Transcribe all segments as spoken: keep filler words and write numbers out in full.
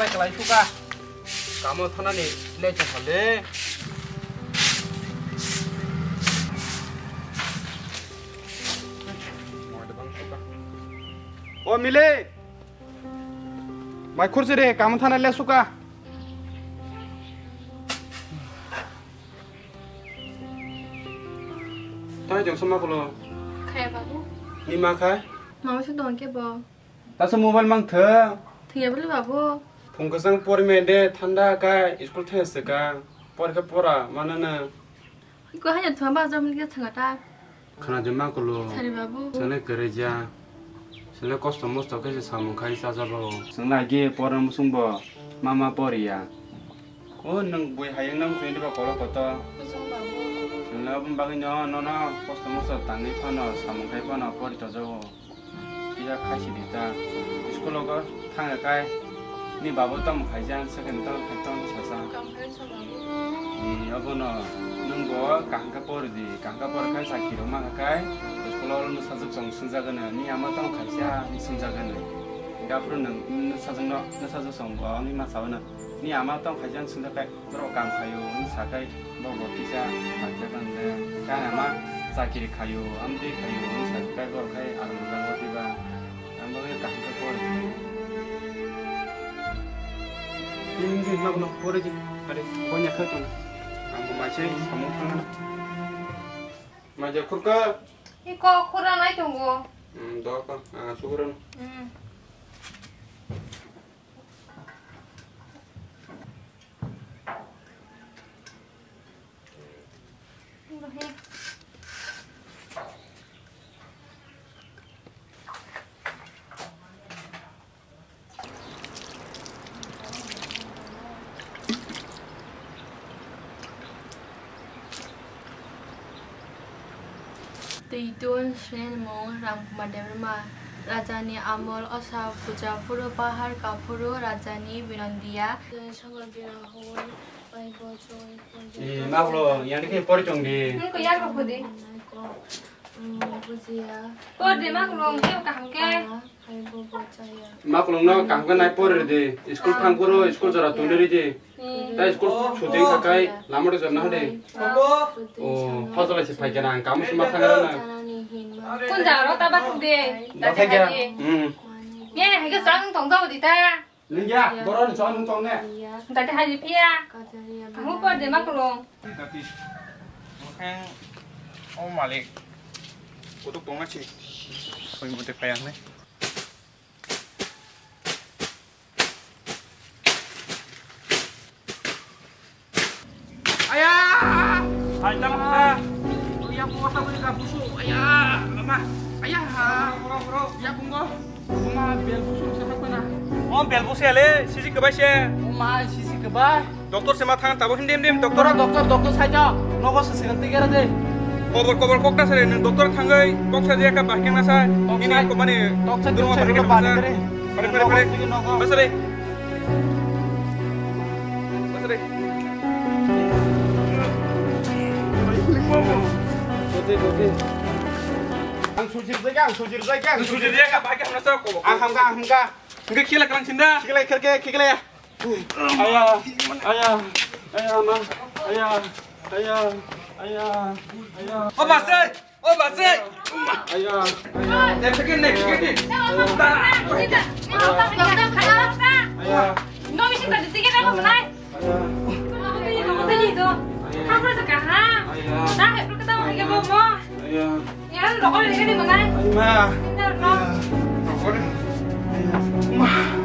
Kalai suka. Kamo thanani le chapale. O Mili. Mai khursi re, kamo thana le suka. Tai jong sama kulo. Khe babu. Ni ma khai? Mama se dong ke bo. Tasa mobile mang the. Thengya bole babu. Phung kwchang pori me de thanda kai school thaya se ka. Por khe pora manana. Ko hanya thwa ba jam ni thanga ta. Khana jama kulo. Sari babu. Sale kere ja. Sale kosto mosto khe se samung khai cha jabo. Sale agi pora musung bo. Mama poriya. O nwng bui hayung nang sui diba kolo koto. Musung babu. Sale abun bagwi no no no kosto mosto tangwi phano samung khai phano pori to jabo. Pila khaisi di ta. School o thang kai. Ni babo tamo khaijang, second tamo khai tamo sasa. Kam khai sa babu. Ni abono nwng bo kaham khe por di, kaham khe por khai sakhi rok ma khai. School o no sajak song sungjagan ni ama tamo khaisa ni sungjagan. Gapro nwng no sajak no, no sajak song bo ni ma sabana. Ni ama tamo khaijang sungjakai. Borok kam khaio, wng sakai, borok bo kisa, hakhe bande, kaya ma, chakiri khaio, amtwi khaio, wng sakai, borok khai, ang rwjak o diba, ang bagwi kaham khe pori. Tini di, nok, nok, pori di, are, bonya khai tong, ang bo maisai, samung thangna. Maja khurka. Iko khura nai tongo. Hmm, do ko, ang sukuran. Hmm. Twi tun swnamung Ramkumar Debbarma. Rajani amol osa puja phuru pahar kaphuru rajani binondiya. Songor bira hoi bai bo choi. Eh, maklo, yang dikhe pori chong di. Nung ko yang ko di. Bujiya. Por de maklo, ke kaham ke. Makulung no kaham khe nai pori rwdi, school thang phuru school jora tuli rwdi. Hmm. Tai school chuti wngkha khai lama rwjak na hwdi. O, phajolai se phai khe na, ang kamu sima thang rwna. Kun jaga rok ta bathuk de, ta thang khe. Hmm. Ye, hai khe chang tong tau di ta. Nungya, borok ni chwng nung tong ne. Tati haji phiya. Kamu por de makulung. Tati. Ang o malik. Kutuk tong na si. Koi mute phaya ne. Aya! Hai, tama ka? Iya, buka tau ini ka busu. Aya, mama. Aya. Bro, bro, bro. Iya, bungo. Mama, bel busu sa ha kona. Oh, bel busu ya le, sisi kebai se. Oh, ma, sisi kebai. Doktor se ma thang tabo hindi hindi doktor. Doktor, doktor, doktor saja. Nogo se segan tiga de. Kobor, kobor kok ta sare, nung doktor thangai, kok sa dia ka bahkeng na sa. Ini ko mane. Kok sa dia ka bahkeng na sa. Pare, pare, pare. Nogo. Basare. Ang sujir jaga, ang sujir jaga, ang sujir jaga, bagi hamna sa ko. Ang hamga, ang hamga. Enggak kila kelang sinda. Kila, kila, kila, kila ya. Aya, aya, aya, ma, aya, aya, aya, aya. Apa sih? Oh, basi. Ayo, ayo. Next second, next second. Ayo. Ayo. Ayo. Ayo. Ayo.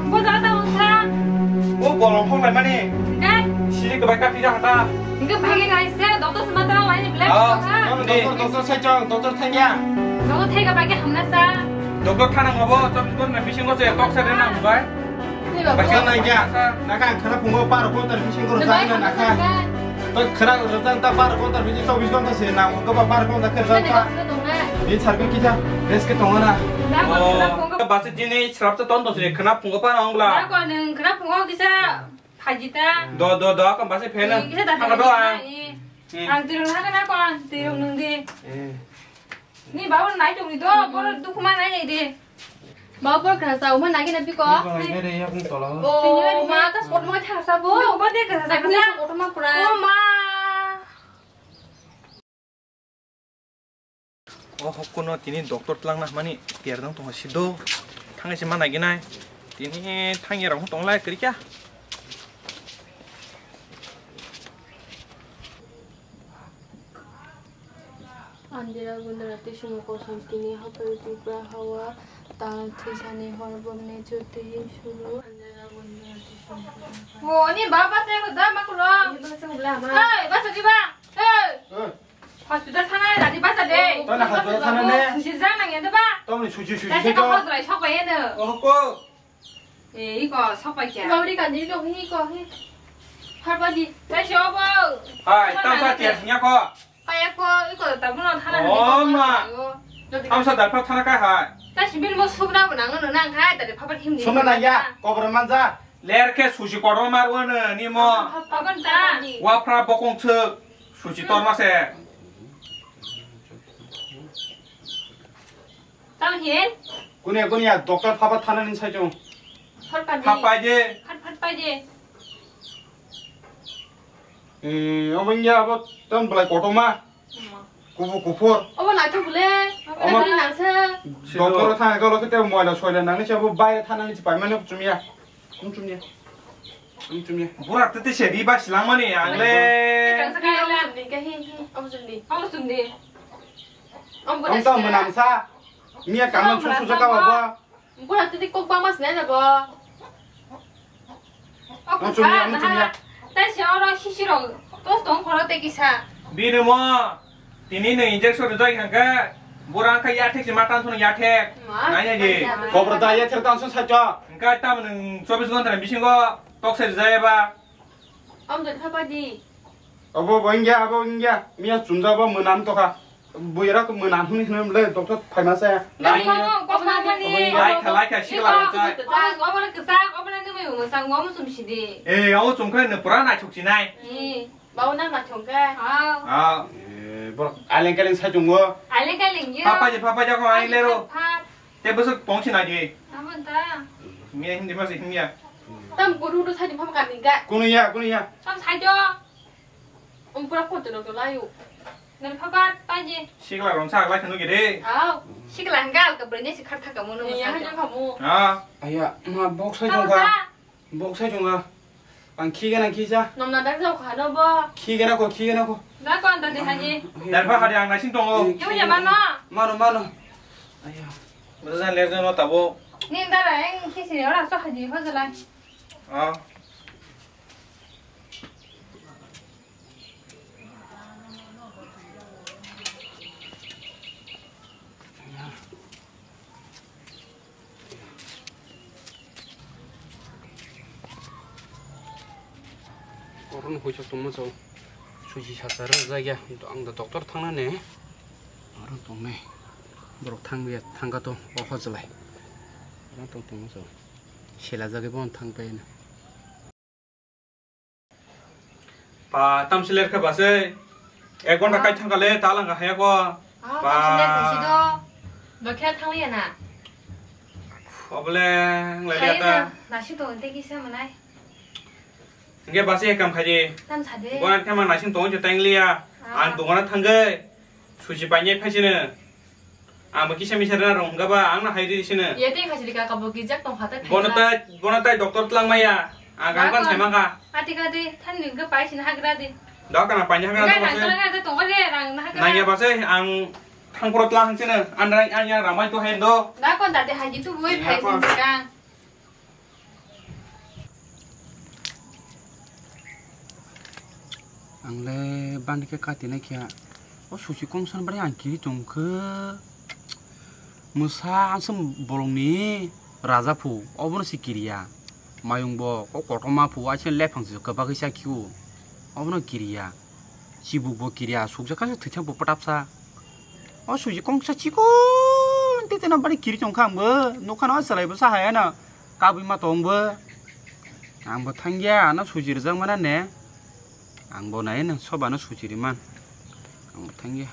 Bo jaga ta wngkha. O bolong hok lai mani. Kai? Siri kebai ka pija hata. Hingke bhagi nai se, doctor se mata lai ni belai wngkha. Doctor, doctor sai chong, doctor thangya. Doctor thai ka bagi hamna sa. Doctor thana ngobo, chobbish ghonta bisingo se tok sa rena bai. Bai sa nai kya? Naka khana pungo par ghonta bisingo rajang na naka. To khara rajang ta par ghonta bisi chobbish ghonta se na ko ba par ghonta khara ta. Ni sarbi kija rest ke tongana. Oh. Basi jini srap to ton to se khana pungo par ongla. Na ko nung khana pungo kisa phajita. Do do do ko basi phena. Kisa da phajita. Ang tirung na ko tirung nung di. Ni babu nai tong ni do, boro dukhu ma nai nai de. Ba por kha sa uma nagi na biko. Ko ngai re yakni tola. O ma ta sport mo thang sa bo. Ko de kha sa ko ma pura. O ma. O hokkuno tini doctor twlangna hwnmani tiyar dong tongo sido. Thangwi se ma naiginai. Tini thangya rok tong lai kwrwi kya. Andhera gundra tisung kosong tini hapai tipra hawa tal thisani hor bomni chuti suru. Andhera gundra tisung kosong. Bo ni baba se ko da makulo. Ni baba se ko bla ma. Hey, basa di ba. Hey! Hey! Hospital thana radi basa de. Tana hospital thana ne? Susi jang nang yende ba. Tongni susi susi. Tasi ko hospital sok bai yende. Oh ko. Eh, iko sok bai kya? Gauri kandi lo hi ko hi. Harba di. Tasi obo. Hai, tang sa tiya sinya ko. Kaya ko, iko tabuno thana. Oh ma. Tang sa dalpa thana kai hai. Tasi bil mo subna bo nang no nang khai tadi phabar him di. Subna nang ya, kobra manja. Ler khe susi kotor mar wano nimo. Pagon ta. Wafra bokong suk susi tor ma se. Tam hin. Kunia kunia doctor phaba thana ni sai chung. Phar pa di. Phapai de. Phat phat pai de. Eh, obo wngya abo tam belai kotorma. Kubu kuphur. Obo naithok bole. Omo. Obo nangsa. Doctor thang ekalo kete moila soila nangni se obo baire thana ni paimani chumya. Chumya. Chumya. Bura tete se ri ba silang mani angle. Obo chumdi. Obo chumdi. Obo chumdi. Obo chumdi. Obo chumdi. Miya kamang susu jaka obo. Bura titi kok bangma sinai na bo. Ang chumya, ang chumya. Tai se oro sisi rok tos tong khoro te kisa. Bini mo tini no injection rijak hangka. Bura angka yathek se matan sono yathek. Nai nai di. Kobra da yathek tan son sacha. Angka tam nung chobis ghonta ni bisingo tok se rijak ba. Am de thapa di. Abo bo wngya, abo wngya. Miya chumja bo mwnam tokha. Buira ko mwnam hwnwi hwnwi le doctor phaima se. Lai. Lai kha, lai kha, sikla rok chai. Obo le kwchak, obo le nwngwi mwsang, obo chum sidi. Eh, obo chum khe no pura naithok sinai. Eh, bao nang naithok khe. Au. Au. Eh, bo aleng kaleng sai chungo. Aleng kaleng yo. Papa je, papa je ko ai lero. Phat. Te bwswk tong sinai di. Abo ta. Miya hindi mas hindi ya. Tam guru do sai di papa kan ga. Kuno ya, kuno ya. Tam sai do. Um, pura kotor rok lai u. Nang phapat paji. Sikla rong sak lai khanu gede. Au, sikla hanggal ka brenya si khat thaka mono. Iya, hanya kamu. Ah. Aya, ma box sai jong ka. Box sai jong ka. Ang khi gana khi ja. Nom na dang jao khano bo. Khi gana ko, khi gana ko. Da ko anta de haji. Dar pha khadi ang naising tongo. Yo ya mano. Mano, mano. Aya. Bwsa ler jano tabo. Ni dara eng khi sini ora so haji ho jalai. Ah. Oro no huisok tongma chao. Suji sasa rw jak ya. Ang da doctor thang nani. Oro tongnai. Borok thang ya, thang kha to. O hojlai. Oro tong tongma chao. Sela jagwi bo thang pai na. Pa, tam siler khe basai. Ek ghonta kai thang kale, ta lang ka haya ko. Ah, pa. Tam siler khe si do. Dokhe thang liya na. Obole, nglai liya ta. Nasi to ente kisa manai. Hingke basi ekam khaidi. Tam sadi. Bo ang khe mang naising tongo je tang liya. Ah. Ang dogana thangwi suji painai phaisino. Ang bo kisa misa rwna rwng hwnkha ba ang no hai rwi sino. Ye tei khaisidi kaka bo gijak tong kha tai. Bono tai, bono tai doctor twlang maya. Ang gang ban sai mangkha. Ati kha di, thani hwnkhe pai sini hagra di. Doctor na painai hagra. Nang tong kha di, rang na hagra. Nang ya basi ang thang pura twlang sino. Andrai ang ya ramai to hai do. Da kon da de hai tu bui pai sini kang. Ang le bani khe kati nai khe. O susi kongsan bai ang kiri tong khe. Mwsa aswk bolongni raja phu, obono se kiriya. Mayung bo o kotorma phu, aise lephang se kwbagwi sa khe o. Obono kiriya. Chibuk bo kiriya, sukjak khe thwithang bo pwtapsa. O suji kongsa chikon tei tei no bari kiri tong kha ang bo. Nukha no o chwlai bo sa haya no. Kabui ma tong bo. Ang bo thang ya, ano suji rijak mana ne. Ang bo nai no soba no suji ri man. Ang bo thang ya.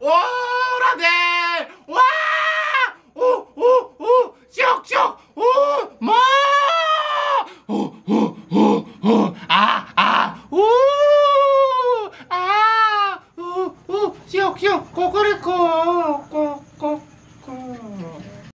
Ora de! Wa! U, u, u! Siok, siok! U! Ma! U, u, u, u! A, a! U! A! U, u! Siok, siok! Kokoriko!